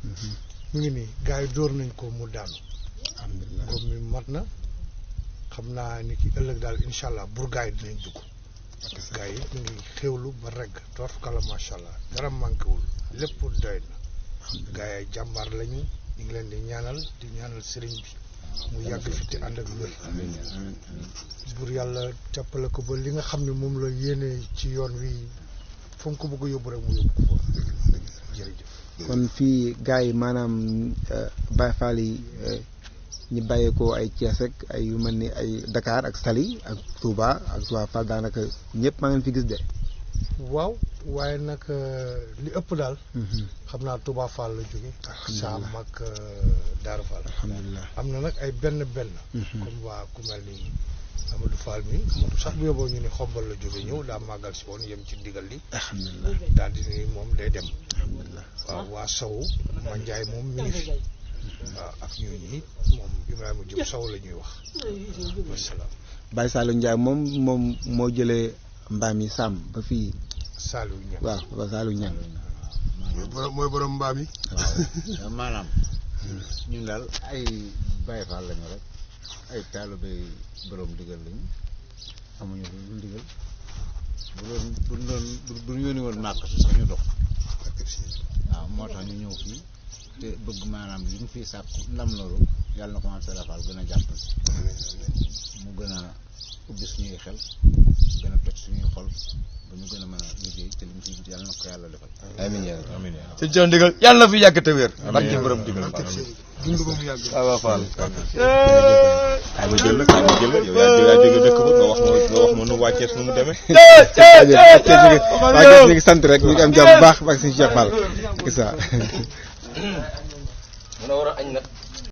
mu ngi nii gars yi dóor nañ ko mu daanu. alhamdulilah góob mi mat na xam naa ni ki ëllëg daal incha allah bur gars yi dinañ dugg. gars yi ñu ngi xéwlu ba regg toor kala macha allah dara manqué wul lépp doy na. gars yi ay jàmbaar lañu ñu ngi leen di ñaanal sëriñ bi mu yàgg fi te ànd ak wér. bur yàlla jàppale ko ba li nga xam ne moom la yéene ci yoon wi fu mu ko bëgg a yóbbu rek mu yóbbu ko jërëjëf. kon fii gars yi maanaam Baye Fall yi ñi bàyyeekoo ay Thiès ak ay yu mel ni ay Dakar ak Saly ak Touba ak Touba Fall daanaka ñëpp maa ngeen fi gis de. waaw waaye nag li ëpp daal. xam naa Touba Fall la jóge ak Saam ak Daaru Fall. alhamdulilah am na nag ay benn. comme waa ku mel ni Amadou Fall mi Amadou sax bu yóbboo ñu ne xombal la jóge ñëw daa màggal si woon yem ci ndigal li. alhamdulilah daal di ni moom day dem. alhamdulilah waaw waa Sow ma Njaay moom mi ngi fi. waaw ak ñooñu it moom Ibrahima Diop Sow la ñuy wax. wasalaam. Baye Saliou Ndiaye moom moo jëlee mbaam yi sàmm ba fii. Saliou Niang waaw ba Saliou Niang. mooy borom mbaam yi. waaw maanaam ñun daal ay Baye Fall lañu rek ay taalibe borom digal lañu amuñu lu ndigal bu ñu yónni woon màkk si sax ñu dox waaw moo tax ñu ñëw fii te bëgg maanaam li ñu fiy sàkk ndam loolu yàlla na ko maam Sëriñ Fall gën a jàppal mu gën a ubbi suñuy xel gën a toj suñuy xol ba ñu gën a mën a liggéey te li mu fi yàlla na ko yàlla defal. amiin yaa amiin sëñ Cheikh Ndigal yàlla na fi yàgg te wér. barke borom digal dund ba mu yàgg. waaw Fall. ay ma jël la yow yaa jóge dëkk ba nga wax ma nu wàccee nu mu demee. waaw ñu ngi sant rek ñu ngi am jàmm bu baax ak suñu Cheikh Fall. c'est ça. mën a war a añ nag.